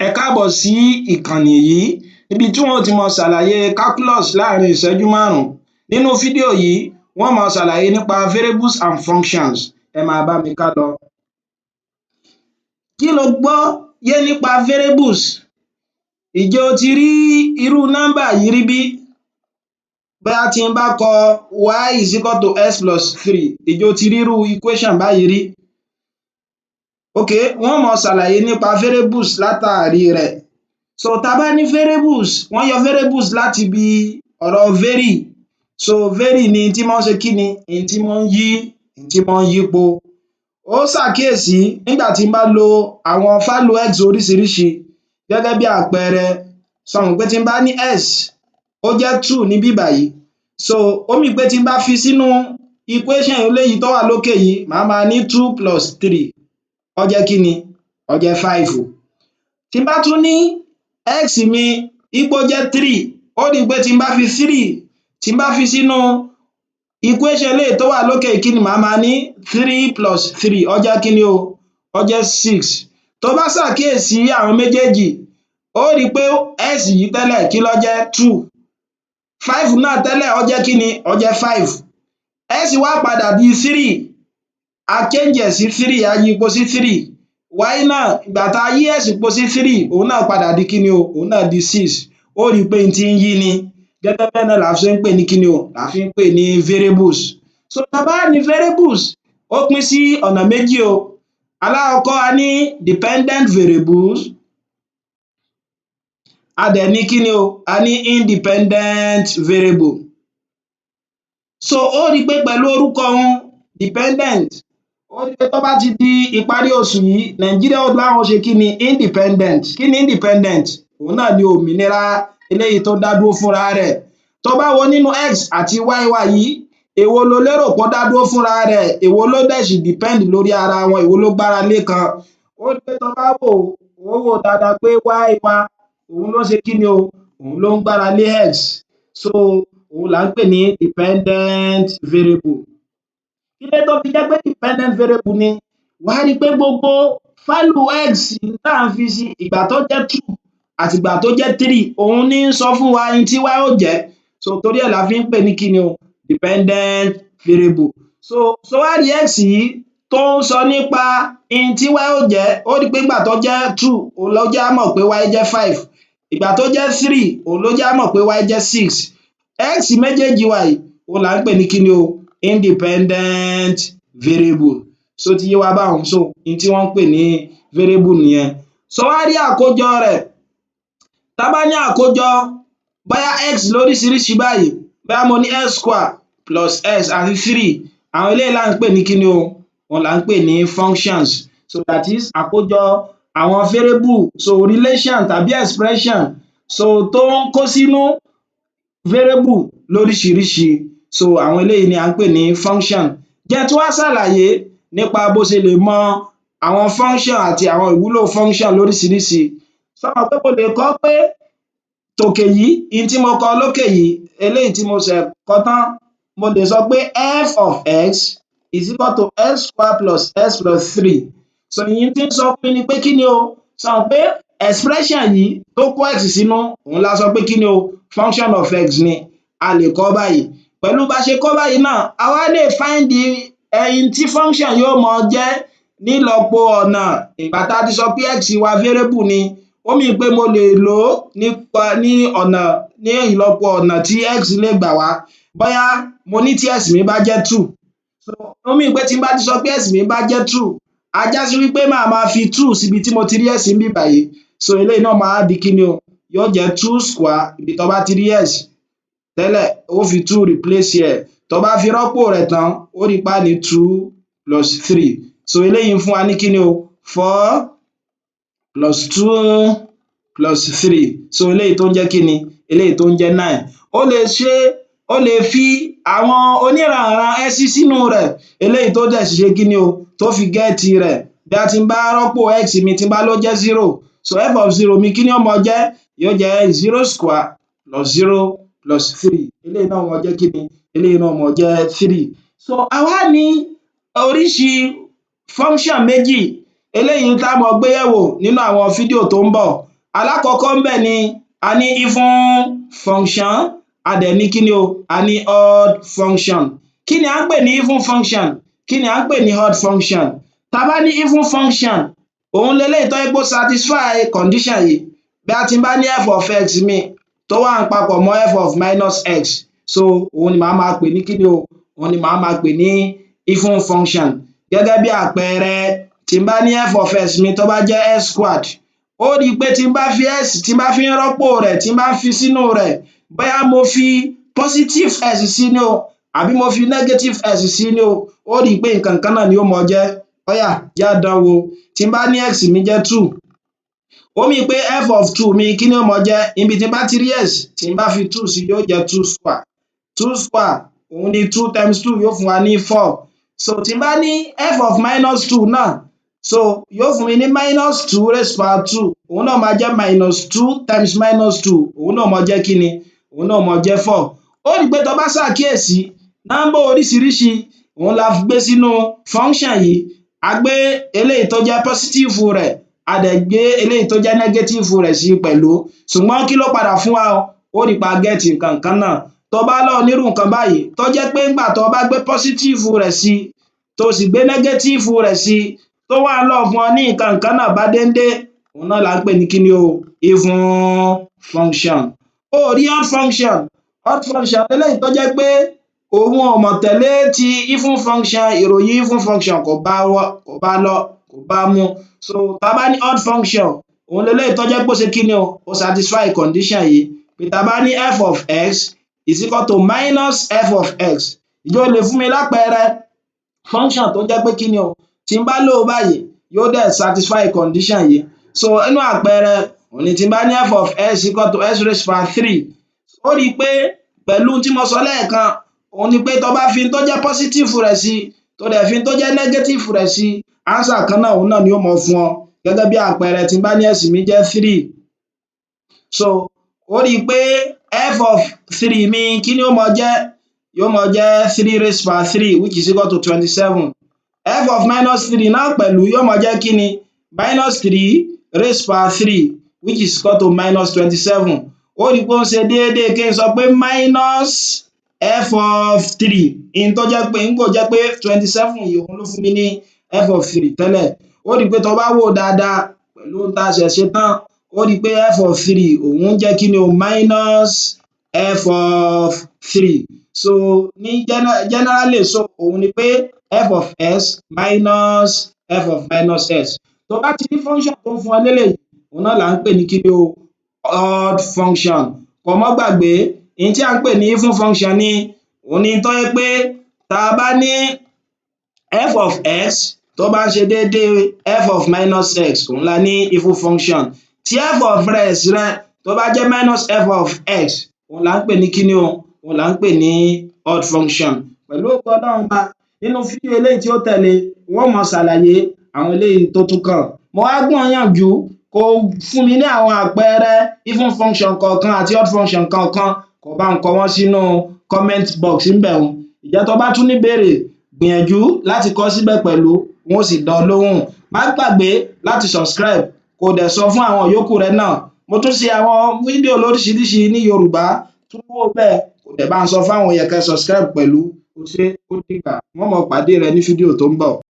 Ẹ káàbọ̀ sí ìkànnì yìí níbi tí n ó ti máa ṣàlàyé calculus láàrin ìṣẹ́jú márùn-ún. Nínú fídíò yìí, n ó máa ṣàlàyé nípa variables and functions. Ẹ máa bá mi ká lọ. Kí lo gbọ́ yé nípa variables? Ǹjẹ́ o ti rí irú nọ́mbà yìí rí bí? Bóyá tí n bá kọ y is equal to x plus three, ǹjẹ́ o ti rí irú equation báyìí rí? Okay, n ó máa ṣàlàyé nípa variables látàrí rẹ̀. So tá bá ní variables, wọ́n yọ variables láti ibi ọ̀rọ̀ vary. So vary ni n tí mọ́ ń ṣe kíni, n tí mọ́ ń yí, n tí mọ́ ń yípo. Ó ṣàkíyèsí nígbà tí n bá lo àwọn value x oríṣiríṣi gẹ́gẹ́ bí àpẹẹrẹ, ṣo mọ̀ pé tí n bá ní x ó jẹ́ two níbí bàyìí, so ó mean pé tí n bá fi sínú equation eléyìí tó wà lókè yìí, màá máa ní two plus three, ó jẹ́ kíni? Ó jẹ́ five. Tí n bá tún ní x mi wípé ó jẹ́ three, ó rí pé tí n bá fi three, tí n bá fi sínú equation eléyìí tó wà lókè yìí, kíni màá máa ní? Three plus three, ó jẹ́ kíni o? Ó jẹ́ six. Tó bá ṣàkíyèsí àwọn méjèèjì, ó rí pé x yìí tẹ́lẹ̀, kí ló jẹ́? Two. Five náà tẹ́lẹ̀, ó jẹ́ kíni? Ó jẹ́ five. X wá padà di three, a change ẹ̀ sí three, a yípo sí three. Y náà, ìgbà tá yí x po sí three, òun náà padà di kíni o? Òun náà di six. Ó rí pé n tí ń yí ni. Gẹ́gẹ́ bẹ́ẹ̀ náà la ṣe ń pè ní kíni o, la fi ń pè ní variables. So tá bá ní variables, ó pín sí ọ̀nà méjì o. Alákọ̀ọ́kọ́, a ní dependent variables, a dẹ̀ ní kíni o? A ní independent variable. So ó rí pé pẹ̀lú orúkọ un dependent, ó rí pé tó bá ti di ìparí oṣù yìí, Nàìjíríà ó láwọn ṣe kí ni? Independent. Kí ni independent? Òun náà ni òmìnira eléyìí tó dá dúró fúnra rẹ̀. Tó bá wo nínú x àti y wa yìí, èwo lo lérò pé ó dá dúró fúnra rẹ̀? Èwo ló dẹ̀ sì depend lórí ara wọn? Èwo ló gbára lé kan? Ó rí pé tó bá wò ó, ó wò dáadáa pé y wa, òun ló ṣe kí ni o? Òun ló ń gbára lé x. So òun là ń pè ní dependent variable. Kí ló dé tó fi jẹ́ pé dependent variable ni? Wàá rí pé gbogbo value x tá à ń fi sí ìgbà tó jẹ́ two àti ìgbà tó jẹ́ three, òun ní ń sọ fún wa ohun tí y ó jẹ́. So torí ẹ̀ la fi ń pè ní kí ni o? Dependent variable. So wá rí x yìí tó ń sọ nípa ohun tí y ó jẹ́, ó rí pé nígbà tó jẹ́ two, òun ló jẹ́ á mọ̀ pé y jẹ́ five. Ìgbà tó jẹ́ three, òun ló jẹ́ á mọ̀ pé y jẹ́ six. X méjèèjì wa yìí, òun là ń pè ní kí ni o? Independent variable. Ṣó ti yé wa báhun? So ohun tí wọ́n ń pè ní variable nìyẹn. So wá rí àkójọ rẹ̀, tá bá ní àkójọ bóyá x lóríṣiríṣi báyìí, bóyá mo ní x square plus x àti three, àwọn eléyìí là ń pè ní kí ni o? Òun là ń pè ní functions. So that is àkójọ àwọn variable, so relation tàbí expression, so tó ń kó sínú variable lóríṣiríṣi. So àwọn eléyìí ni à ń pè ní function. Jẹ́ n tún wá ṣàlàyé nípa bó ṣe lè mọ àwọn function àti àwọn ìwúlò function lóríṣiríṣi. Ṣó mọ̀ pé mo lè kọ́ pé tòkè yìí, n tí mo kọ lókè yìí, eléyìí tí mo ṣẹ̀ kọ tán, mo lè sọ pé f of x is equal to x square plus x plus three. So ìyẹn tí ń sọ fún mi ni pé kí ni o? Ṣó mọ̀ pé expression yìí tó kó x sínú, òun la sọ pé kí ni o? Function of x ni. A lè kọ báyìí. Pẹ̀lú bá ṣe kọ́ báyìí náà, a wá lè find ẹyin tí function yóò máa jẹ́ nílọ́po ọ̀nà. Ìgbà tá ti sọ pé x wa variable ni, ó mean pé mo lè lò ó nípa ní ọ̀nà, ní ìlọ́po ọ̀nà tí x lè gbà wá. Bóyá mo ní tí x mi bá jẹ́ two, so ó mean pé tí n bá ti sọ pé x mi bá jẹ́ two, á já sí wípé màá máa fi two síbi tí mo ti rí x níbí bàyìí. So eléyìí náà máa di kíni o? Yóò jẹ́ two square. Ibi tó bá ti rí x tẹ́lẹ̀, ó fi two replace ẹ̀. Tó bá fi rọ́pò rẹ̀ tán, ó rí pé á ní two plus three. So eléyìí ń fún wa ní kíni o? Four plus two plus three. So eléyìí tó ń jẹ́ kíni? Eléyìí tó ń jẹ́ nine. Ó lè ṣe, ó lè fi àwọn oníranànran x sínú rẹ̀, eléyìí tó dẹ̀ ṣe kíni o? Tó fi get rẹ̀. Bóyá tí n bá rọ́pò x mi, tí n bá ló jẹ́ zero, so f of zero mi, kí ni ó máa jẹ́? Yóò jẹ́ zero square plus zero plus three. Eléyìí náà máa jẹ́ kíni? Eléyìí náà máa jẹ́ three. So a wá ní oríṣi function méjì eléyìí tá máa gbé yẹ̀wò nínú àwọn fídíò tó ń bọ̀. Alákọ̀ọ́kọ́ ńbẹ̀ ni a ní even function, a dẹ̀ ní kíni o? A ní odd function. Kí ni à ń pè ní even function? Kí ni à ń pè ní odd function? Tá bá ní even function, òun leléyìí tó jẹ́ pé ó satisfy condition yìí. Bóyá tí n bá ní f of x mi tó wà papọ̀ mọ́ f of minus x, so òun ni màá máa pè ní kíni o? Òun ni màá máa pè ní even function. Gẹ́gẹ́ bí àpẹẹrẹ, tí n bá ní f of x mi tó bá jẹ́ x squared, ó rí i pé tí n bá fi x, tí n bá fi ń rọ́pò rẹ̀, tí n bá fi sínú rẹ̀, bóyá mo fi positive x sí ni o àbí mo fi negative x sí ni o, ó rí i pé nǹkan kan náà ni ó máa jẹ́. Ó yá, jẹ́ á dán wò. Tí n bá ní x mi jẹ́ two, ó mean pé f of two mi, kí ni ó máa jẹ́? Ibi tí n bá ti rí x, tí n bá fi two sí, yóò jẹ́ two square. Two square, òun ni two times two, yóò fún wa ní four. So tí n bá ní f of minus two náà, so yóò fún mi ní minus two raised power two, òun náà máa jẹ́ minus two times minus two, òun náà máa jẹ́ kíni? Òun náà máa jẹ́ four. Ó rí i pé tó bá ṣàkíyèsí, nọ́mbà oríṣiríṣi òun la gbé sínú function yìí. A gbé eléyìí tó jẹ́ positive rẹ̀, a dẹ̀ gbé eléyìí tó jẹ́ negative rẹ̀ sí pẹ̀lú. Ṣùgbọ́n kí ló padà fún wa o? Ó rí pé a get nǹkan kan náà. Tó bá lọ nírú nǹkan báyìí, tó jẹ́ pé ńgbà tó bá gbé positive rẹ̀ sí, tó sì gbé negative rẹ̀ sí, tó wá lọ fún ọ ní nǹkan kan náà bá déndé, òun náà là ń pè ní kíni o? Even function. O rí odd function. Odd function leléyìí tó jẹ́ pé òun ò mọ̀ tẹ̀lé ti even function. Ìròyìn even function kò bá lọ, kò bá mu. So tá bá ní odd function, òun leléyìí tó jẹ́ pé ó ṣe kíni o? Ó satisfy condition yìí, pé tá bá ní f of x is equal to minus f of x. Ǹjẹ́ o lè fún mi lápẹẹrẹ function tó jẹ́ pé kíni o, tí n bá lò ó báyìí, yóò dẹ̀ satisfy condition yìí? So nínú àpẹẹrẹ, òun ni tí n bá ní f of x equal to x raised power three. Ó rí i pé pẹ̀lú tí mo sọ lẹ́ẹ̀kan, òun ni pé tó bá fi tó jẹ́ positive rẹ̀ sí, tó dẹ̀ fi tó jẹ́ negative rẹ̀ sí, answer kan náà, òun náà ni ó máa fún ọ. Gẹ́gẹ́ bí àpẹẹrẹ, tí n bá ní x mi jẹ́ three, so ó rí i pé f of three mi, kí ni ó máa jẹ́? Yóò máa jẹ́ three raised power three, which is equal to 27. F of minus three náà pẹ̀lú yóò máa jẹ́ kí ni? Minus three raised power three, which is equal to minus 27. Ó rí i pé ó ń ṣe déédéé kí n sọ pé minus f of three, in tó jẹ́ pé ńgbò jẹ́ pé 27 yìí, òun ló fún mi ní f of three tẹ́lẹ̀. Ó rí i pé tó bá wò ó dáadáa pẹ̀lú ohun tá a ṣẹ̀ ṣe tán, ó rí i pé f of three, òun jẹ́ kí ni o? Minus f of three. So ní generally, so òun ni pé f of x minus f of minus x. Tó bá ti ní function tó ń fún ọ léléyìí, òun náà là ń pè ní kí ni o? Odd function. Kó má gbàgbé, ohun tí à ń pè ní even function ni, òun ni tó jẹ́ pé tá a bá ní f of x tó bá ń ṣe déédéé f of minus x, òun la ní even function. Tí f of x rẹ tó bá jẹ́ minus f of x, òun là ń pè ní kíni o? Òun là ń pè ní odd function. Pẹ̀lú ògo Ọlọ́run Ọba, nínú fídíò eléyìí tí ó tẹ̀lé, n ó máa ṣàlàyé àwọn eléyìí tó tún kàn. Mo wá gbà ọ́ níyànjú kó fún mi ní àwọn àpẹẹrẹ even function kọ̀ọ̀kan àti odd function kọ̀ọ̀kan, kó bá ń kọ wọ́n sínú comment box ńbẹ̀ un. Ǹjẹ́ tó bá tún ní ìbéèrè, gbìyànjú láti kọ síbẹ̀ pẹ̀lú, n ó sì dá ọ lóhùn. Má gbàgbé láti subscribe, kó o dẹ̀ sọ fún àwọn yòókù rẹ náà. Mo tún ṣe àwọn fídíò lóríṣiríṣi ní Yorùbá, tún wò ńbẹ̀, kó dẹ̀ bá ń sọ fáwọn èèyàn kẹ́ subscribe pẹ̀lú. O ṣé, ó dìgbà, n ó máa pàdé rẹ ní fídíò tó ń bọ̀.